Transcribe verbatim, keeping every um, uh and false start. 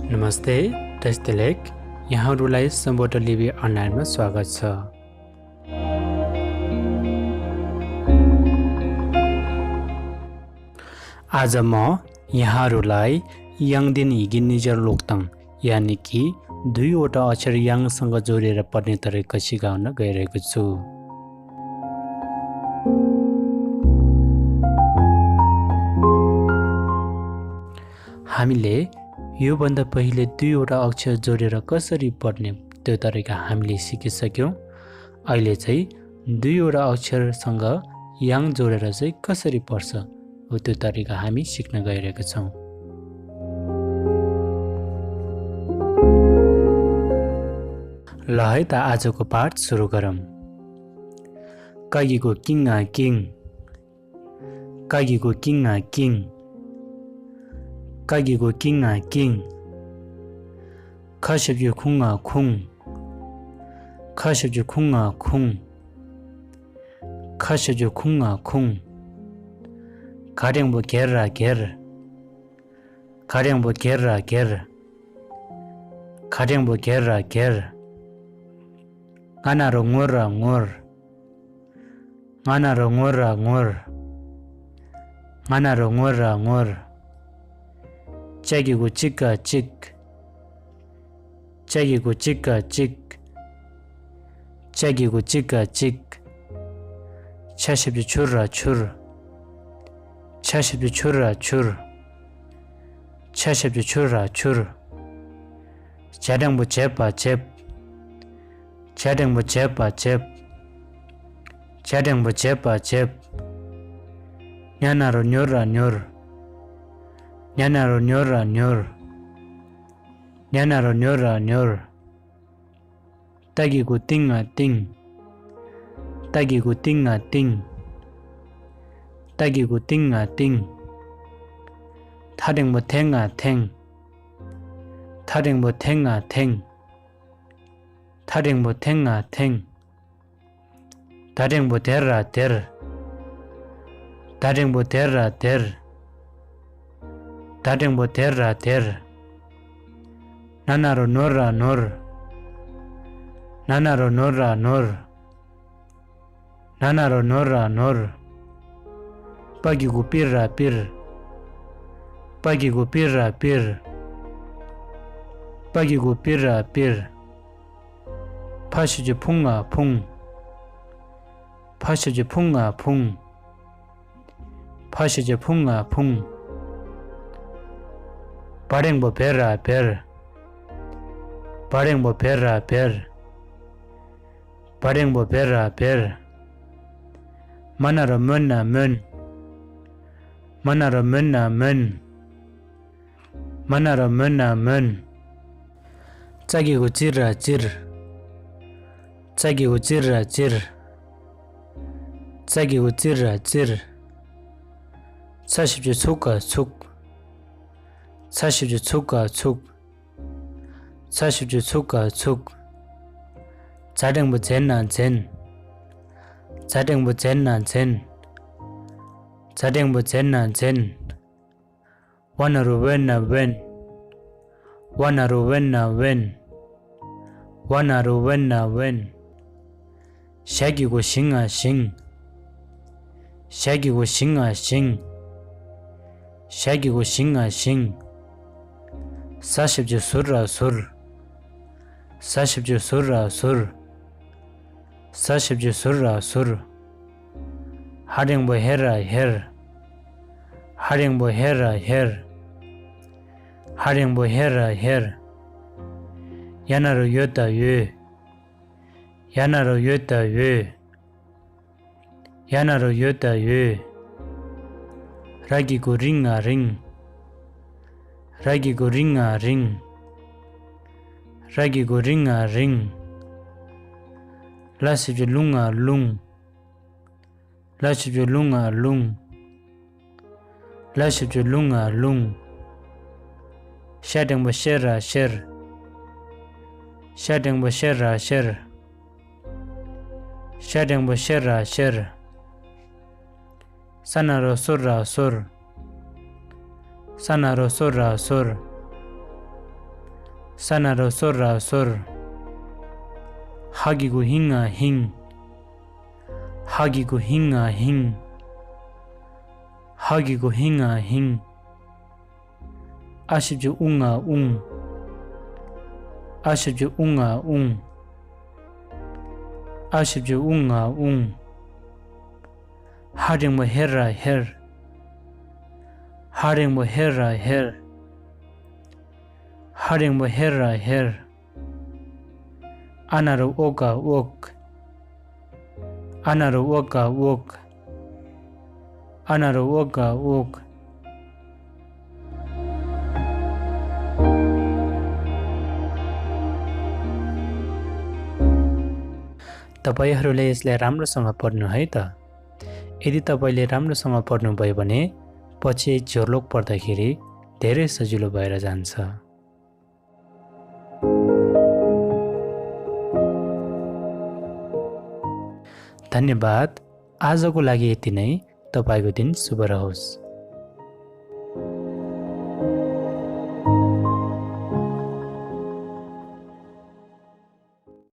नमस्ते, दृष्टि लेख। यहाँहरूलाई सम्बोध लिपि अनलाइनमा स्वागत छ। आज म यहाँहरूलाई याङदेन हिगिन निजर लोकताङ, यानी कि दुईवटा अक्षर याङसँग जोडेर पढ्ने तरिका सिकाउन गइरहेको छु। हामीले योभन्दा पहिले दुईवटा अक्षर जोडेर कसरी पढ्ने, त्यो तरिका हामीले सिकिसक्यौँ। अहिले चाहिँ दुईवटा अक्षरसँग याङ जोडेर चाहिँ कसरी पढ्छ, हो, त्यो तरिका हामी सिक्न गइरहेका छौँ। ल है त, आजको पाठ सुरु गरौँ। कागीको किङ आ किङ। कागीको किङ आ किङ। कागीको किङ आ किङ। ཁ་ཞབས་ཀྱུ་ཁུང་ང་ཁུང་། ཁ་ཞབས་ཀྱུ་ཁུང་ང་ཁུང་། ཁ་ཞབས་ཀྱུ་ཁུང་ང་ཁུང་། ག་འགྲེང་བུ་གེར་ར་གེར། ག་འགྲེང་བུ་གེར་ར་གེར། ག་འགྲེང་བུ་གེར་ར་གེར། ང་ན་རོ་ངོར་ར་ངོར། ང་ན་རོ་ངོར་ར་ངོར། ང་ན་རོ་ངོར་ར་ངོར། ཅ་གི་གུ་ཅིག་ག་ཅིག། ཅ་གི་གུ་ཅིག་ག་ཅིག། ཅ་གི་གུ་ཅིག་ག་ཅིག། ཆ་ཞབས་ཀྱུ་ཆུར་ར་ཆུར། ཆ་ཞབས་ཀྱུ་ཆུར་ར་ཆུར། ཆ་ཞབས་ཀྱུ་ཆུར་ར་ཆུར། ཇ་འགྲེང་བུ་ཇེབ་བ་ཇེབ། ཇ་འགྲེང་བུ་ཇེབ་བ་ཇེབ། ཇ་འགྲེང་བུ་ཇེབ་བ་ཇེབ། ཉ་ན་རོ་ཉོར་ར་ཉོར། ཉ་ན་རོ་ཉོར་ར་ཉོར། ཉ་ན་རོ་ཉོར་ར་ཉོར། ཏ་གི་གུ་ཏིང་ང་ཏིང་། ཏ་གི་གུ་ཏིང་ང་ཏིང་། ཏ་གི་གུ་ཏིང་ང་ཏིང་། ཐ་འགྲེང་བུ་ཐེང་ང་ཐེང་། ཐ་འགྲེང་བུ་ཐེང་ང་ཐེང་། ཐ་འགྲེང་བུ་ཐེང་ང་ཐེང་། ད་འགྲེང་བུ་དེར་ར་དེར། ད་འགྲེང་བུ་དེར་ར་དེར། ད་འགྲེང་བུ་དེར་ར་དེར། ན་ན་རོ་ནོར་ར་ནོར། ན་ན་རོ་ནོར་ར་ནོར། ན་ན་རོ་ནོར་ར་ནོར། པ་གི་གུ་པིར་ར་པིར། པ་གི་གུ་པིར་ར་པིར། པ་གི་གུ་པིར་ར་པིར། ཕ་ཞབས་ཀྱུ་ཕུང་ང་ཕུང་། ཕ་ཞབས་ཀྱུ་ཕུང་ང་ཕུང་། ཕ་ཞབས་ཀྱུ་ཕུང་ང་ཕུང་། བ་འགྲེང་བུ་བེར་ར་བེར། བ་འགྲེང་བུ་བེར་ར་བེར། བ་འགྲེང་བུ་བེར་ར་བེར། མ་ན་རོ་མོན་ན་མོན། མ་ན་རོ་མོན་ན་མོན། མ་ན་རོ་མོན་ན་མོན། ཙ་གི་གུ་ཙིར་ར་ཙིར། ཙ་གི་གུ་ཙིར་ར་ཙིར། ཙ་གི་གུ་ཙིར་ར་ཙིར། ཚ་ཞབས་ཀྱུ་ཚུག་ག་ཚུག། ཚ་ཞབས་ཀྱུ་ཚུག་ག་ཚུག། ཚ་ཞབས་ཀྱུ་ཚུག་ག་ཚུག། ཛ་འགྲེང་བུ་ཛེར་ན་ཛེར། ཛ་འགྲེང་བུ་ཛེར་ན་ཛེར། ཛ་འགྲེང་བུ་ཛེར་ན་ཛེར། ཝ་ན་རོ་ཝེར་ན་ཝེར། ཝ་ན་རོ་ཝེར་ན་ཝེར། ཝ་ན་རོ་ཝེར་ན་ཝེར། ཞ་གི་གུ་ཞིང་ང་ཞིང་། ཞ་གི་གུ་ཞིང་ང་ཞིང་། ཞ་གི་གུ་ཞིང་ང་ཞིང་། ཟ་ཞབས་ཀྱུ་ཟུར་ར་ཟུར། ཟ་ཞབས་ཀྱུ་ཟུར་ར་ཟུར། ཟ་ཞབས་ཀྱུ་ཟུར་ར་ཟུར། ཧ་འགྲེང་བུ་ཧེར་ར་ཧེར། ཧ་འགྲེང་བུ་ཧེར་ར་ཧེར། ཧ་འགྲེང་བུ་ཧེར་ར་ཧེར། ཡ་ན་རོ་ཡོད་ད་ཡོད། ཡ་ན་རོ་ཡོད་ད་ཡོད། ཡ་ན་རོ་ཡོད་ད་ཡོད། ར་གི་གུ་རིང་ང་རིང་། ར་གི་གུ་རིང་ང་རིང་། ར་གི་གུ་རིང་ང་རིང་། ལ་ཞབས་ཀྱུ་ལུང་ང་ལུང་། ལ་ཞབས་ཀྱུ་ལུང་ང་ལུང་། ལ་ཞབས་ཀྱུ་ལུང་ང་ལུང་། ཤ་འགྲེང་བུ་ཤེར་ར་ཤེར། ཤ་འགྲེང་བུ་ཤེར་ར་ཤེར། ཤ་འགྲེང་བུ་ཤེར་ར་ཤེར། ས་ན་རོ་སོར་ར་སོར། ས་ན་རོ་སོར་ར་སོར། ས་ན་རོ་སོ་ར་སོར། ཧ་གི་གུ་ཧིང་ང་ཧིང་། ཧ་གི་གུ་ཧིང་ང་ཧིང་། ཧ་གི་གུ་ཧིང་ང་ཧིང་། ཨ་ཞབས་ཀྱུ་ཨུ་ང་ཨུང་། ཨ་ཞབས་ཀྱུ་ཨུ་ང་ཨུང་། ཨ་ཞབས་ཀྱུ་ཨུ་ང་ཨུང་། ཧ་འགྲེང་བུ་ཧེ་ར་ཧེར། ཧ་འགྲེང་བུ་ཧེ་ར་ཧེར། ཧ་འགྲེང་བུ་ཧེ་ར་ཧེར། ཨ་ན་རོ་ཨོ་ག་ཨོག། ཨ་ན་རོ་ཨོ་ག་ཨོག། ཨ་ན་རོ་ཨོ་ག་ཨོག། तपाईंहरूले यसलाई राम्रोसँग पढ्नु है त। यदि तपाईंले राम्रोसँग पढ्नुभयो भने पछि झोर्लोक पढ्दाखेरि धेरै सजिलो भएर जान्छ। धन्यवाद। आजको लागि यति नै। तपाईंको दिन शुभ रहोस्।